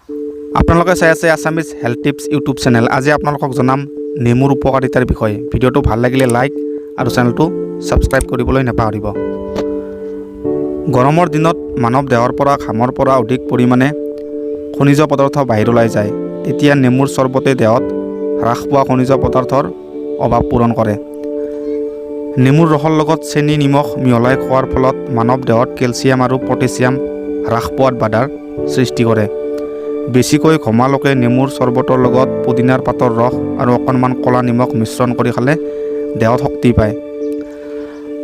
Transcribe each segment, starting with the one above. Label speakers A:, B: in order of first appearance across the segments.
A: আপোনালোকে চাই আছে Assamese health tips YouTube channel. আজি আপোনালোকক জনাম নেমুৰ উপকাৰিতাৰ বিষয়ে। ভিডিঅ'টো ভাল লাগিলে লাইক আৰু চেনেলটো ছাবস্ক্ৰাইব কৰিবলৈ নাপাহৰিব। গৰমৰ দিনত মানৱ দেহৰ পৰা ঘামৰ পৰা অধিক পৰিমাণে খনিজ পদাৰ্থ বাহিৰ ওলাই যায়। তেতিয়া নেমুৰ চৰ্বতে দেহত হ্ৰাস পোৱা খনিজ পদাৰ্থৰ অভাৱ পূৰণ কৰে। নেমুৰ ৰসৰ লগত চেনি, নিমখ মিহলাই খোৱাৰ ফলত মানৱ দেহত কেলছিয়াম আৰু পটেছিয়াম হ্ৰাস পোৱাত বাধাৰ সৃষ্টি কৰে। বেছিকৈ ঘমা লোকে নেমুৰ চৰ্বতৰ লগত পুদিনাৰ পাতৰ ৰস আৰু অকণমান ক'লা নিমখ মিশ্ৰণ কৰি খালে দেহত শক্তি পায়।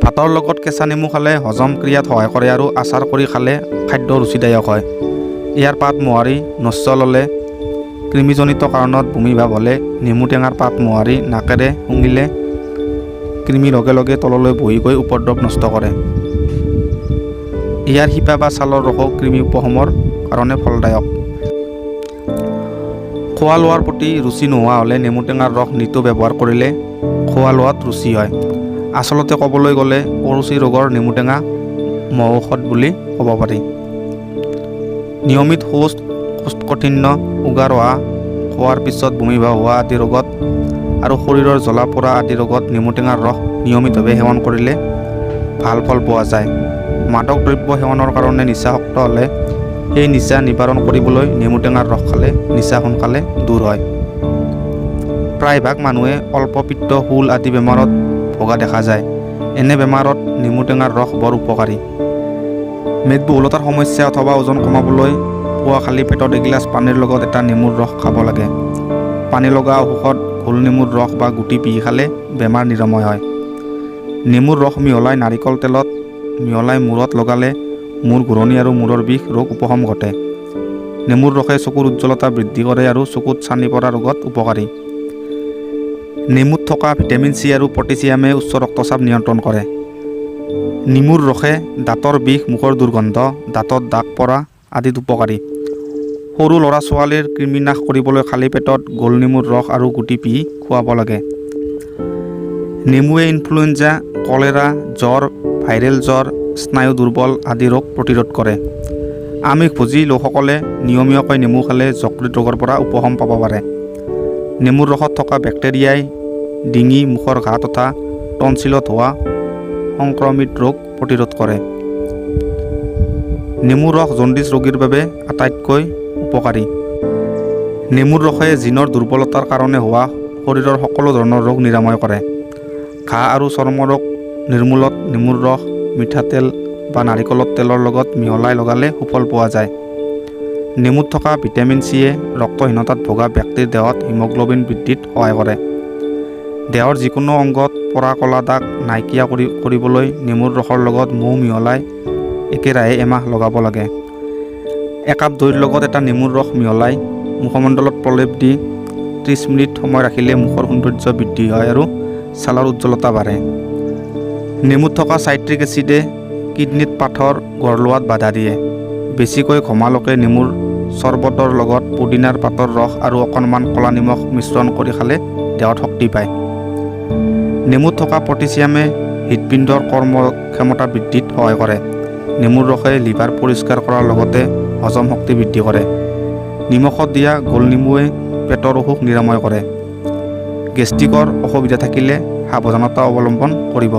A: ভাতৰ লগত কেঁচা নেমু খালে হজম ক্ৰিয়াত সহায় কৰে আৰু আচাৰ কৰি খালে খাদ্য ৰুচিদায়ক হয়। ইয়াৰ পাত মোহাৰি নস্য ল'লে, কৃমিজনিত কাৰণত বমি ভাৱ হ'লে নেমু টেঙাৰ পাত মোহাৰি নাকেৰে শুঙিলে কৃমি লগে লগে তললৈ বহি গৈ উপদ্ৰৱ নষ্ট কৰে। ইয়াৰ শিপা বা ছালৰ ৰসো কৃমি উপশমৰ কাৰণে ফলদায়ক। খোৱা লোৱাৰ প্ৰতি ৰুচি নোহোৱা হ'লে নেমু টেঙাৰ ৰস নিতৌ ব্যৱহাৰ কৰিলে খোৱা লোৱাত ৰুচি হয়। আচলতে ক'বলৈ গ'লে অৰুচি ৰোগৰ নেমু টেঙা মহৌষধ বুলি ক'ব পাৰি। নিয়মিত শৌচ, কোষ্ঠকাঠিন্য, উগাৰ অহা, খোৱাৰ পিছত বমি ভাৱ হোৱা আদি ৰোগত আৰু শৰীৰৰ জ্বলা পোৰা আদি ৰোগত নেমু টেঙাৰ ৰস নিয়মিতভাৱে সেৱন কৰিলে ভাল ফল পোৱা যায়। মাদক দ্ৰব্য সেৱনৰ কাৰণে নিচাসক্ত হ'লে সেই নিচা নিবাৰণ কৰিবলৈ নেমু টেঙাৰ ৰস খালে নিচা সোনকালে দূৰ হয়। প্ৰায়ভাগ মানুহে অল্পপিত্ত, শূল আদি বেমাৰত ভোগা দেখা যায়। এনে বেমাৰত নেমু টেঙাৰ ৰস বৰ উপকাৰী। মেদবহুলতাৰ সমস্যা অথবা ওজন কমাবলৈ পুৱা খালী পেটত এগিলাচ পানীৰ লগত এটা নেমুৰ ৰস খাব লাগে। পানী লগা অসুখত গোল নেমুৰ ৰস বা গুটি পিহি খালে বেমাৰ নিৰাময় হয়। নেমুৰ ৰস মিহলাই নাৰিকল তেলত মিহলাই মূৰত লগালে মূৰ ঘূৰণি আৰু মূৰৰ বিষ ৰোগ উপশম ঘটে। নেমুৰ ৰসে চকুৰ উজ্জ্বলতা বৃদ্ধি কৰে আৰু চকুত ছানি পৰা ৰোগত উপকাৰী। নেমুত থকা ভিটামিন চি আৰু পটেছিয়ামে উচ্চ ৰক্তচাপ নিয়ন্ত্ৰণ কৰে। নেমুৰ ৰসে দাঁতৰ বিষ, মুখৰ দুৰ্গন্ধ, দাঁতত দাগ পৰা আদিত উপকাৰী। সৰু ল'ৰা ছোৱালীৰ কৃমিনাশ কৰিবলৈ খালী পেটত গোল নেমুৰ ৰস আৰু গুটি পিহি খুৱাব লাগে। নেমুৱে ইনফ্লুৱেঞ্জা, কলেৰা, জ্বৰ, ভাইৰেল জ্বৰ, স্নায়ু দুৰ্বল আদি ৰোগ প্ৰতিৰোধ কৰে। আমিষভোজী লোকসকলে নিয়মীয়াকৈ নেমু খালে যকৃত ৰোগৰ পৰা উপশম পাব পাৰে। নেমুৰ ৰসত থকা বেক্টেৰিয়াই ডিঙি, মুখৰ ঘাঁ তথা টনচিলত হোৱা সংক্ৰমিত ৰোগ প্ৰতিৰোধ কৰে। নেমুৰ ৰস জণ্ডিছ ৰোগীৰ বাবে আটাইতকৈ উপকাৰী। নেমুৰ ৰসে জিনৰ দুৰ্বলতাৰ কাৰণে হোৱা শৰীৰৰ সকলো ধৰণৰ ৰোগ নিৰাময় কৰে। ঘাঁ আৰু চৰ্মৰোগ নিৰ্মূলত নেমুৰ ৰস মিঠাতেল বা নাৰিকলৰ তেলৰ লগত মিহলাই লগালে সুফল পোৱা যায়। নেমুত থকা ভিটামিন চিয়ে ৰক্তহীনতাত ভোগা ব্যক্তিৰ দেহত হিমগ্ল'বিন বৃদ্ধিত সহায় কৰে। দেহৰ যিকোনো অংগত পৰা ক'লা দাগ নাইকিয়া কৰিবলৈ নেমুৰ ৰসৰ লগত মৌ মিহলাই একেৰাহে এমাহ লগাব লাগে। একাপ দৈৰ লগত এটা নেমুৰ ৰস মিহলাই মুখমণ্ডলত প্ৰলেপ দি 30 মিনিট সময় ৰাখিলে মুখৰ সৌন্দৰ্য বৃদ্ধি হয় আৰু ছালৰ উজ্জ্বলতা বাঢ়ে। নেমুত থকা চাইট্ৰিক এচিডে কিডনীত পাথৰ গঢ় লোৱাত বাধা দিয়ে। বেছিকৈ ঘমা লোকে নেমুৰ চৰ্বতৰ লগত পুদিনাৰ পাতৰ ৰস আৰু অকণমান ক'লা নিমখ মিশ্ৰণ কৰি খালে দেহত শক্তি পায়। নেমুত থকা পটেছিয়ামে হৃদপিণ্ডৰ কৰ্মক্ষমতা বৃদ্ধিত সহায় কৰে। নেমুৰ ৰসে লিভাৰ পৰিষ্কাৰ কৰাৰ লগতে হজম শক্তি বৃদ্ধি কৰে। নিমখত দিয়া গোল নেমুৱে পেটৰ অসুখ নিৰাময় কৰে। গেষ্ট্ৰিকৰ অসুবিধা থাকিলে সাৱধানতা অৱলম্বন কৰিব।